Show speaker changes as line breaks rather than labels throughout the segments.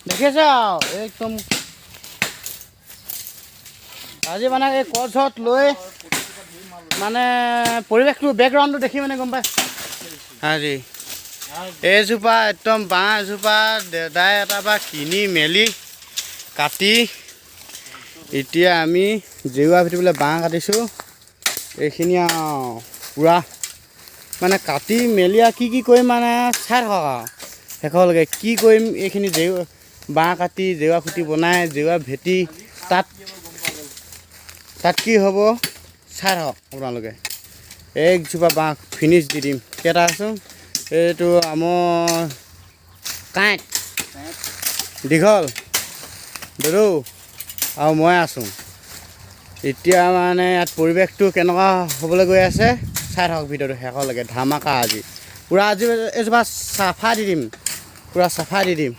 দেখিছে আৰু একদম আজি মানে এই কচত লৈ মানে পৰিৱেশটো, বেকগ্ৰাউণ্ডটো দেখি মানে গম পাই। আজি এইজোপা একদম বাঁহ এজোপা দেদাই এটাৰ পৰা কিনি মেলি কাটি এতিয়া আমি জেওৰা ভেটিবলৈ বাঁহ কাটিছোঁ। এইখিনি আৰু পূৰা মানে কাটি মেলি আৰু কি কি কৰিম মানে চাই থাকক আৰু শেষলৈকে কি কৰিম। এইখিনি বাঁহ কাটি জেওৰা খুঁটি বনাই জেওৰা ভেটি তাত তাত কি হ'ব চাই থাকক আপোনালোকে। একজোপা বাঁহ ফিনিছ দি দিম। কেইটা আছোঁ, এইটো আমাৰ কাঁইট দীঘল দৰু আৰু মই আছোঁ। এতিয়া মানে ইয়াত পৰিৱেশটো কেনেকুৱা হ'বলৈ গৈ আছে চাই থাকক ভিডিঅ'টো শেষলৈকে। ধামাকা আজি পূৰা, আজি এজোপা চাফা দি দিম, পূৰা চাফা দি দিম।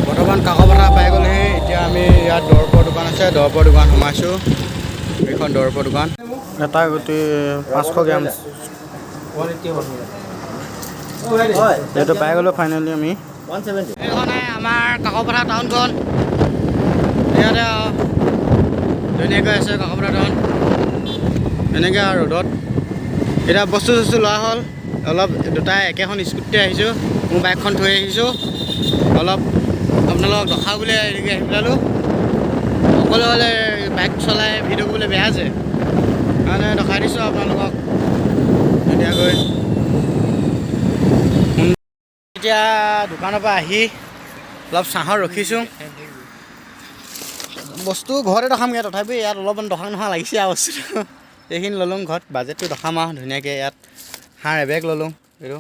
বৰ্তমান কাকপথাৰ পাই গ'লহি। এতিয়া আমি ইয়াত দৰৱৰ দোকান আছে, দৰৱৰ দোকান সোমাইছোঁ। এইখন দৰৱৰ দোকান। এটা গুটি 500 গ্ৰাম। এইটো পাই গ'লোঁ ফাইনেলি আমি। এইখনে আমাৰ কাকপথাৰ টাউনখন। ইয়াতে আৰু ধুনীয়াকৈ আছে কাকপথাৰ টাউন। এনেকৈ আৰু ৰ'দত এতিয়া বস্তু চস্তু লোৱা হ'ল অলপ। দুটাই একেখন স্কুটিতে আহিছোঁ, মোৰ বাইকখন থৈ আহিছোঁ। অলপ আপোনালোকক দেখাওঁ বুলি এনেকৈ আহি পেলালোঁ। অকলে হ'লে বাইক চলাই ভিডিঅ' কৰিবলৈ বেয়া যে, কাৰণে দেখাই দিছোঁ আপোনালোকক ধুনীয়াকৈ। এতিয়া দোকানৰ পৰা আহি অলপ চাহত ৰখিছোঁ। বস্তু ঘৰতে দেখামগৈ, তথাপি ইয়াত অলপমান দোকান নোহোৱা লাগিছে আৰু বস্তুটো। এইখিনি ল'লোঁ, ঘৰত বাজেটটো দেখাম আৰু ধুনীয়াকৈ। ইয়াত সাৰ এবেগ ল'লোঁ, এইটো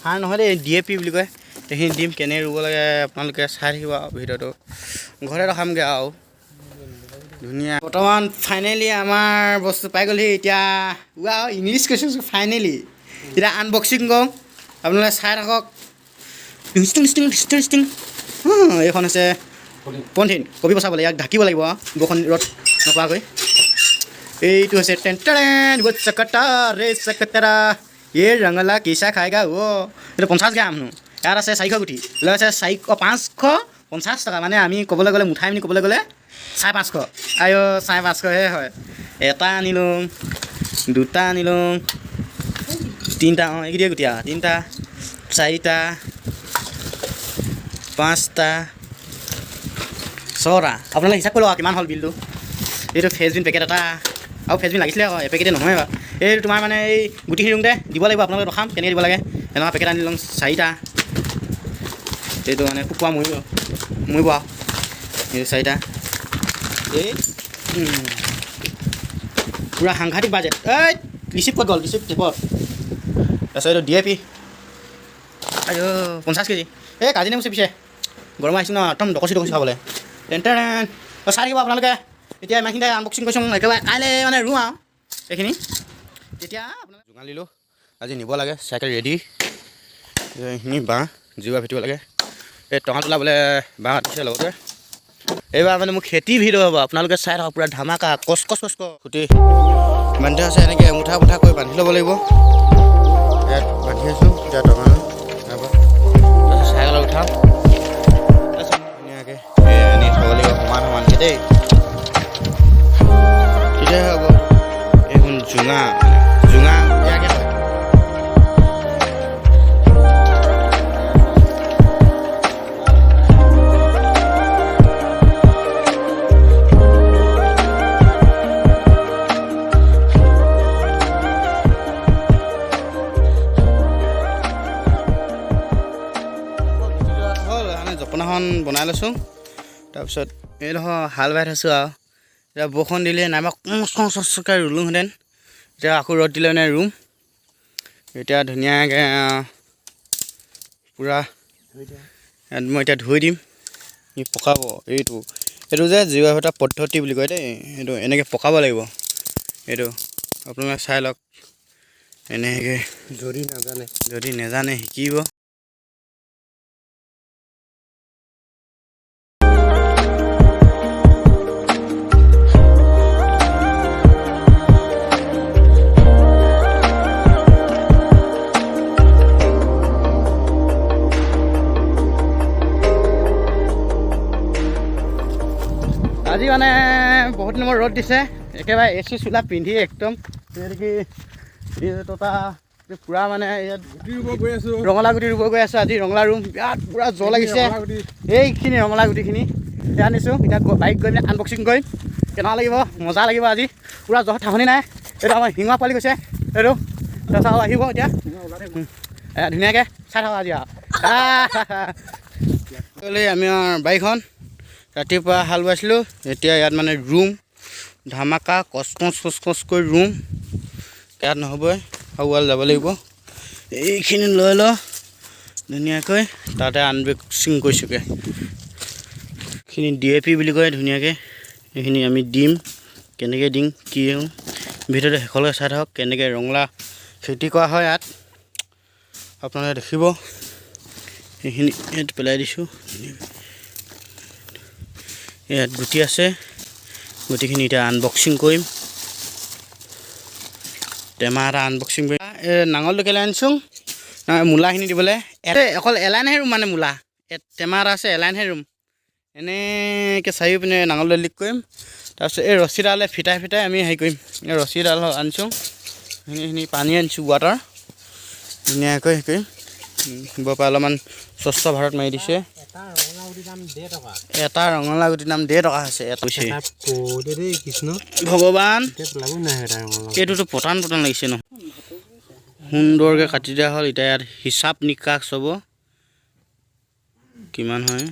সাৰ নহয় দেই, DAP বুলি কয়। এইখিনি দিম, কেনেকৈ ৰুব লাগে আপোনালোকে চাই থাকিব আৰু ভিডিঅ'টো, ঘৰতে দেখামগৈ আৰু ধুনীয়া। বৰ্তমান ফাইনেলি আমাৰ বস্তু পাই গ'লহি। এতিয়া ৱা ইংলিছ কৈছোঁ, ফাইনেলি এতিয়া আনবক্সিং কৰোঁ, আপোনালোকে চাই থাকক। টিং টিং টিং টিং। এইখন হৈছে পলিথিন, কবি বচাবলৈ ইয়াক ঢাকিব লাগিব বৰষুণ ৰ'দ নপৰাকৈ। এইটো হৈছে টেন চকটা ৰে চকতৰা এই ৰঙলা কেঁচা খাইগা। অ' এইটো 50 গ্ৰাম হেনো। ইয়াত আছে 400 গুটি, লৈ আছে 550 টকা। মানে আমি ক'বলৈ গ'লে মুঠাই মিনি ক'বলৈ গ'লে 550। আইঅ, 550হে হয়। এটা আনিলোঁ, দুটা আনিলোঁ, তিনিটা, অঁ এইকেইটাই গুটি আৰু তিনিটা, চাৰিটা, পাঁচটা, ছটা। আপোনালোকে হিচাপ কৰি লওক কিমান হ'ল বিলটো। এইটো ফ্ৰেঞ্চবিন পেকেট এটা আৰু ফ্ৰেঞ্চবিন লাগিছিলে আকৌ, এপেকেটে নহয় বাৰু। এই তোমাৰ মানে এই গুটিখিনি ৰুওঁতে দিব লাগিব, আপোনালোকে দেখাম কেনেকৈ দিব লাগে। এনেকুৱা পেকেট আনি লওঁ চাৰিটা। এইটো মানে শুকোৱা মৰিব মৰিব আৰু এইটো চাৰিটা। এই পূৰা সাংঘাতিক বাজেট। এই ৰিচিপ্ট ক'ত গ'ল? ৰিচিপ্ট টেপত। তাৰপিছত এইটো DAP আৰু 50 কেজি। এই কাজি নেমু পিছে গৰম আহিছে ন, একদম ডকচি ডকচি খাবলৈ। টেন টেন চাই থাকিব আপোনালোকে। এতিয়া ইমানখিনিতে আনবক্সিং কৰিছোঁ, একেবাৰে কাইলৈ মানে ৰুওঁ আৰু এইখিনি। তেতিয়া আপোনালোকে জোঙালিলোঁ আজি নিব লাগে, চাইকেল ৰেডি। এইখিনি বাঁহ জেওৰা ভেটিব লাগে, এই টঙা তোলা বোলে বাঁহ কাটিছে লগতে। এইবাৰ মানে মোৰ খেতি ভিডিঅ' হ'ব, আপোনালোকে চাই থাকক। পূৰা ধামাকা কচ কচ কচ খুটি বান্ধি আছে, এনেকৈ মুঠা মুঠা কৰি বান্ধি ল'ব লাগিব। ইয়াত বান্ধি আছোঁ এতিয়া টঙা, তাৰপৰা তাৰপিছত চাইকেলত উঠাম। তাৰপিছত ধুনীয়াকৈ আনি থ'ব লাগিব সমান সমানকৈ দেই, তেতিয়াহে হ'ব। এইখন জোঙা, মানে জোঙা ইয়াকে কয়। হ'ল মানে জপনাখন বনাই লৈছোঁ। তাৰপিছত এইডোখৰ হাল বাই থৈছোঁ আৰু এতিয়া বৰষুণ দিলে নাইবা কচ কচ কচকৈ ৰুলোহেঁতেন। এতিয়া আকৌ ৰ'দ দিলে মানে ৰুম। এতিয়া ধুনীয়াকৈ পূৰা ইয়াত মই এতিয়া ধুই দিম। ই পকাব, এইটো এইটো যে জেওৰা ভেটা পদ্ধতি বুলি কয় দেই, এইটো এনেকৈ পকাব লাগিব। এইটো আপোনালোকে চাই লওক। এনেকৈ
যদি নাজানে,
যদি নেজানে শিকিব। আজি মানে বহুত দিনৰ মূৰত ৰ'দ দিছে, একেবাৰে এ চি চোলা পিন্ধি একদম কি ততা পূৰা মানে ইয়াত
গুটি ৰুব গৈ আছো।
ৰঙালাও গুটি ৰুব গৈ আছোঁ। আজি ৰঙালাও ৰুম, বিৰাট পূৰা জ্বৰ লাগিছে। এইখিনি ৰঙালাও গুটিখিনি এয়া আনিছোঁ। এতিয়া বাইক গৈ পিনে আনবক্সিং কৰিম, কেনেকুৱা লাগিব, মজা লাগিব। আজি পূৰা জ্বৰ, থাহনি নাই। এইটো আমাৰ শিঙোৱা পোৱালি গৈছে এইটো, তাৰপিছত আৰু আহিব এতিয়া। ধুনীয়াকৈ চাই থাকক আজি। আৰু আমি বাইকখন ৰাতিপুৱা হাল বাইছিলোঁ, এতিয়া ইয়াত মানে ৰুম ধামাকা কচ কচ কচ কচকৈ ৰুম। ইয়াত নহ'বই, আৰু ৱাল যাব লাগিব। এইখিনি লৈ ল ধুনীয়াকৈ, তাতে আনবক্সিং কৰিছোঁগৈ। এইখিনি DAP বুলি কয়। ধুনীয়াকৈ এইখিনি আমি দিম, কেনেকৈ দিম কি ভিডিঅ'টো শেষলৈকে চাই থাকক, কেনেকৈ ৰঙালাও খেতি কৰা হয় ইয়াত আপোনালোকে দেখিব। এইখিনি ইয়াত পেলাই দিছোঁ। ইয়াত গুটি আছে, গুটিখিনি এতিয়া আনবক্সিং কৰিম। টেমা এটা আনবক্সিং কৰিম। এই নাঙলটো কেলৈ আনিছোঁ? মূলাখিনি দিবলৈ। অকল এলাইনহে ৰুম, মানে মূলা টেমা এটা আছে, এলাইনহে ৰুম। এনেকৈ চাৰিওপিনে নাঙলটো লিক কৰিম। তাৰপিছত এই ৰছীডালে ফিটাই ফিটাই আমি হেৰি কৰিম। এই ৰছীডাল আনিছোঁ, সেইখিনি পানী আনিছোঁ, ৱাটাৰ। ধুনীয়াকৈ হেৰি কৰিম। বৰপৰা অলপমান স্বচ্ছ ভাৰত মাৰি দিছে। এটা ৰঙালাও গুটিৰ দাম 1.5 টকা হৈছে। ভগৱান, এইটোতো পতান পতান লাগিছে ন, সুন্দৰকৈ কাটি দিয়া হ'ল। এতিয়া ইয়াত হিচাপ নিকাচ হ'ব, কিমান হয়।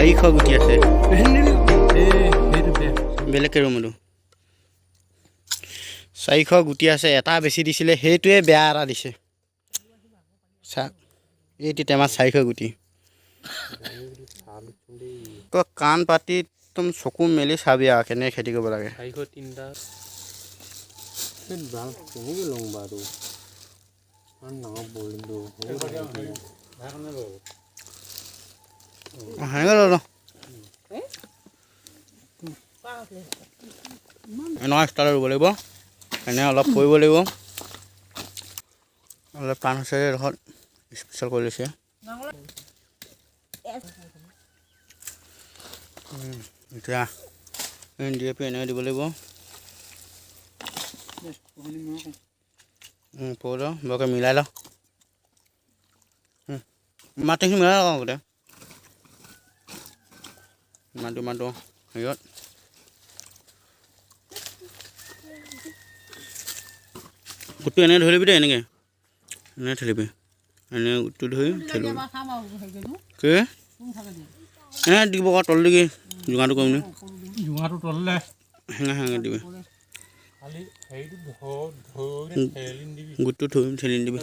400 গুটি আছে, বেলেগকৈ ৰুম। এইটো 400 গুটি আছে, এটা বেছি দিছিলে, সেইটোৱে বেয়া এটা দিছে। চাওক, এইটো টেমাত 400 গুটি। তই কাণ পাতি একদম চকু মেলি চাবি আৰু কেনেকৈ খেতি কৰিব লাগে।
403টা। কেনেকৈ লওঁ বাৰু? ডাঙৰ বলিংটো।
সেনেকৈ লৈ ল। এনেকুৱা ষ্টাইলত ৰুব লাগিব, এনে অলপ কৰিব লাগিব। অলপ টান হৈছে, এইডোখৰত স্পেচিয়েল কৰি লৈছে। এতিয়া DAP এনেকৈ দিব লাগিব। পৌ বৰকৈ মিলাই ল, মাটিখিনি মিলাই লওঁ গোটেই মাটো মাটো হেৰিয়ত। গোটটো এনেকৈ ধৰি ল'বি দেই, এনেকৈ এনেকৈ ঠেলিবি, এনে গোটটো ধৰি ঠেলিবি। কি এনে দিব আকৌ তল দিবি, জোঙাটো কৰিম নি।
জোঙাটো তললে।
হেঙা হেঙা দিবি।
খালি হেৰিটো ধৰি ঠেলি নিদিবি।
গোটটো থৈ ঠেলি নিদিবি।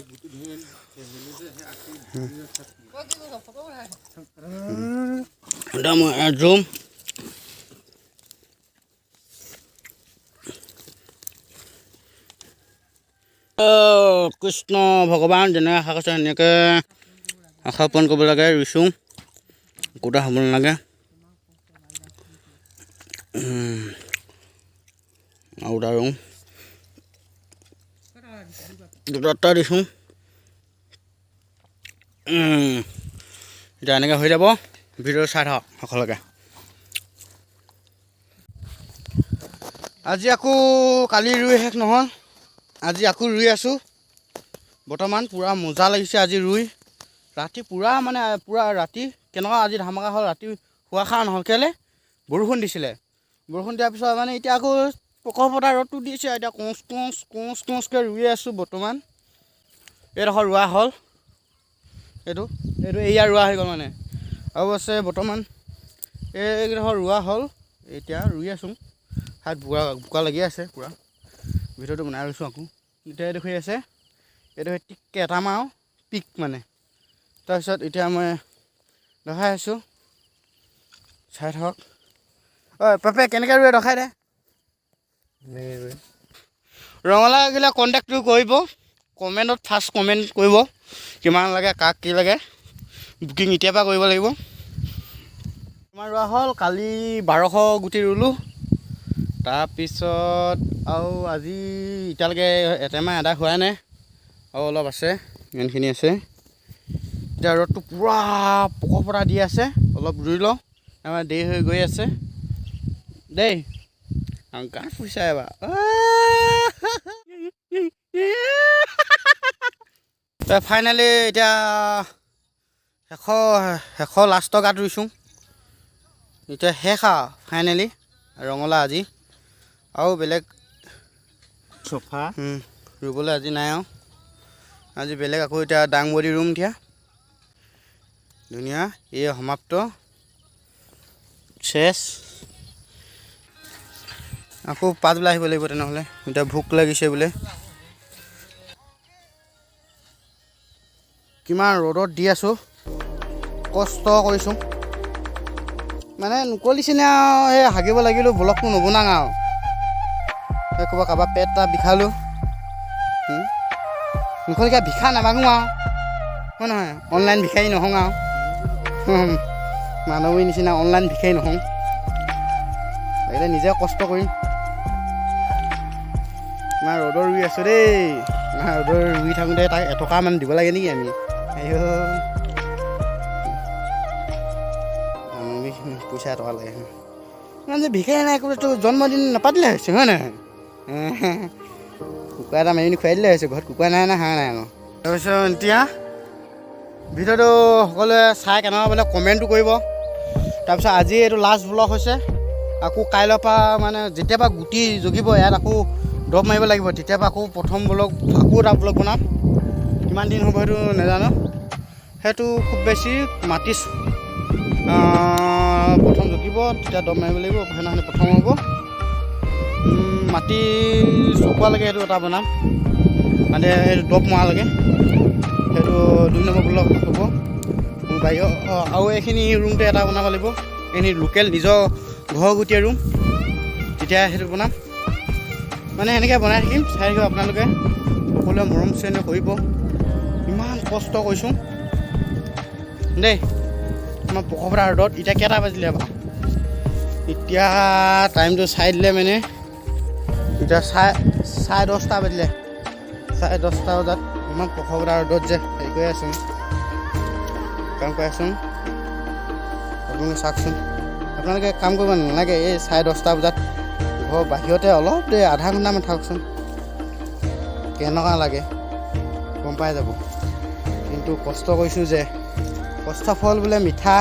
এতিয়া মই ইয়াত ৰুম। কৃষ্ণ ভগৱান, যেনেকৈ আশা কৰিছে সেনেকৈ আশা পূৰণ কৰিব লাগে। ৰুইছোঁ, একোটা হ'ব নালাগে। আৰু এটা ৰুওঁ, দুটা এটা দিছোঁ। এতিয়া এনেকৈ হৈ যাব। ভিডিঅ' চাই থাকক সকলোকে। আজি আকৌ কালি ৰুই শেষ নহ'ল, আজি আকৌ ৰুই আছোঁ বৰ্তমান। পূৰা মজা লাগিছে আজি ৰুই। ৰাতি পূৰা মানে পূৰা ৰাতি কেনেকুৱা আজি ধামাকা হ'ল, ৰাতি শোৱা খোৱা নহ'ল। কেলৈ? বৰষুণ দিছিলে। বৰষুণ দিয়াৰ পিছত মানে এতিয়া আকৌ পকপতা ৰ'দটো দিছে। এতিয়া কোঁচ কোঁচ কোঁচ কোঁচকৈ ৰুই আছোঁ বৰ্তমান। এইডোখৰ ৰোৱা হ'ল, এইটো এইটো এয়া ৰোৱা হৈ গ'ল মানে। আৰু আছে বৰ্তমান এইডোখৰ ৰোৱা হ'ল, এতিয়া ৰুই আছোঁ। হাত বোকা বোকা লাগি আছে পূৰা। ভিডিঅ'টো বনাই লৈছোঁ আকৌ। এতিয়া এইডোখৰি আছে, এইটো টিককৈ এটা মাৰো পিক মানে। তাৰপিছত এতিয়া মই দেখাই আছোঁ, চাই থাকক। ঐ পেপে, কেনেকৈ ৰুৱে দেখাই দে। ৰঙালাও লাগিলে কণ্টেক্টটো কৰিব, কমেণ্টত ফাৰ্ষ্ট কমেণ্ট কৰিব কিমান লাগে, কাক কি লাগে। বুকিং এতিয়াৰ পৰা কৰিব লাগিব। আমাৰ ৰোৱা হ'ল কালি 1200 গুটি ৰুলোঁ। তাৰপিছত আৰু আজি এতিয়ালৈকে এটেমা এদাই হোৱাই নাই, আৰু অলপ আছে, ইমানখিনি আছে। এতিয়া ৰ'দটো পূৰা পকপৰা দি আছে, অলপ ৰুই লওঁ, আমাৰ দেৰি হৈ গৈ আছে দেই। গান ফুৰিছে এবাৰ। ফাইনেলি এতিয়া শেষৰ লাষ্টৰ গাঁত ৰুইছোঁ। এতিয়া শেষ আৰু ফাইনেলি ৰঙালাও আজি আৰু বেলেগ
চফা
ৰুবলৈ আজি নাই আৰু আজি বেলেগ আকৌ এতিয়া দাংবডি ৰুম। এতিয়া ধুনীয়া, এই সমাপ্ত চেচ। আকৌ পাছবেলা আহিব লাগিব তেনেহ'লে, এতিয়া ভোক লাগিছে বোলে। কিমান ৰ'দত দি আছোঁ, কষ্ট কৰিছোঁ মানে নুকলিছেনে আৰু এই হাগিব লাগিলোঁ, ব্লগটো নবনাং আৰু। এই ক'ৰবাত কাৰোবাৰ পেট এটা বিষালোঁ, মুখলৈকে ভিক্ষা নামাগোঁ আৰু, হয় নহয়? অনলাইন ভিক্ষাৰী নহওঁ আৰু, মানৱীৰ নিচিনা অনলাইন ভিক্ষাৰী নহওঁ, লাগিলে নিজে কষ্ট কৰিম। ইমান ৰ'দত ৰুই আছোঁ দেই, ইমান ৰ'দত ৰুই থাকোঁতে তাক এটকামান দিব লাগে নেকি আমি? আইঅ, পইচা এটকা লাগে। ইমান যে ভিক্ষাৰী নাই, ক'লে তোৰ জন্মদিন নাপাতিলে হৈছে, হয় নহয়? কুকুৰা এটা মাৰি খুৱাই দিলে হৈছে, ঘৰত কুকুৰা নাই না হাঁহ নাই আকৌ। তাৰপিছত এতিয়া ভিডিঅ'টো সকলোৱে চাই কেনেকুৱা বোলে কমেণ্টটো কৰিব। তাৰপিছত আজি এইটো লাষ্ট ব্লগ হৈছে, আকৌ কাইলৈৰ পৰা মানে যেতিয়াৰ পৰা গুটি জগিব ইয়াত আকৌ দৰৱ মাৰিব লাগিব, তেতিয়াৰ পৰা আকৌ প্ৰথম ব্লগ আকৌ এটা ব্লগ বনাম। কিমান দিন হ'ব সেইটো নাজানো, সেইটো খুব বেছি মাটি প্ৰথম জগিব তেতিয়া দৰৱ মাৰিব লাগিব, সেইদিনাখনি প্ৰথম হ'ব। মাটি চপোৱালৈকে সেইটো এটা বনাম, মানে সেইটো দৰৱ মৰালৈকে সেইটো 2 নম্বৰ ব্লগ হ'ব। বাহিৰৰ আৰু এইখিনি ৰুমটো এটা বনাব লাগিব, এইখিনি লোকেল নিজৰ ঘৰ গুটীয়া ৰুম, তেতিয়া সেইটো বনাম। মানে সেনেকৈ বনাই থাকিম, চাই থাকিব আপোনালোকে, সকলোৱে মৰম চেনেহ কৰিব। ইমান কষ্ট কৰিছোঁ দেই, আমাৰ পকপৰা ৰ'দত। এতিয়া কেইটা বাজিলে বাৰু? এতিয়া টাইমটো চাই দিলে মানে এতিয়া 10:30 বাজিলে। 10:30 বজাত ইমান পকপৰা ৰ'দত যে হেৰি কৰি আছোঁ, কাম কৰি আছোঁ। আপোনালোকে চাওকচোন, আপোনালোকে কাম কৰিব নালাগে, এই 10:30 বজাত ঘৰৰ বাহিৰতে অলপ দেৰি আধা ঘণ্টামান থাকচোন, কেনেকুৱা লাগে গম পাই যাব। কিন্তু কষ্ট কৰিছোঁ যে, কষ্ট ফল বোলে মিঠা,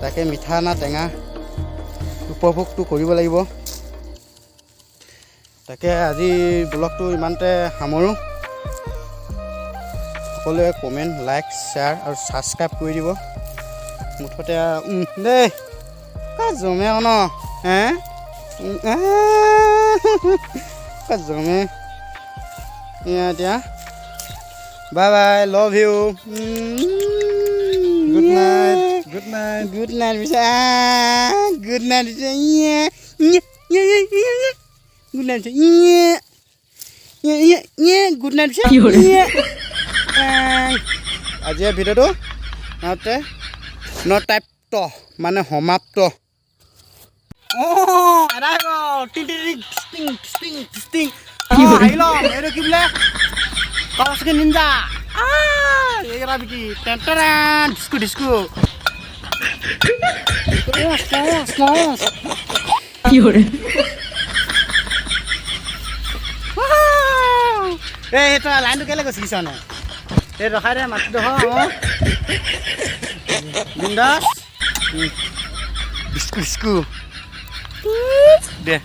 তাকে মিঠা না টেঙা উপভোগটো কৰিব লাগিব। তাকে আজি ব্লগটো ইমানতে সামৰোঁ। সকলোৱে কমেণ্ট, লাইক, শ্বেয়াৰ আৰু ছাবস্ক্ৰাইব কৰি দিব। মুঠতে দেই জমে ন হে জমে। এতিয়া bye bye, love you,
good night, good night,
good night পিছে, গুড নাইট পিছে, গুড নাইট পিছে, গুড নাইট পিছে। আজিৰ ভিডিঅ'টো নতে নটাইপ্ত মানে সমাপ্ত। অঁ এদাই গ'ল। টিং টিং টিং টিং টিং টিং। আহি ল'ম, এইটো কি বোলে কাৱাচাকি নিঞ্জা, এইকেইটা বিকি টেন ডিস্কো ডিস্কো। এই তই লাইনটো কেলৈ গৈছিলিছ নে? এই ৰখাই দে মাটিডোখৰ। অঁ বিন্দাছ ডিস্কো ডিস্কো দে।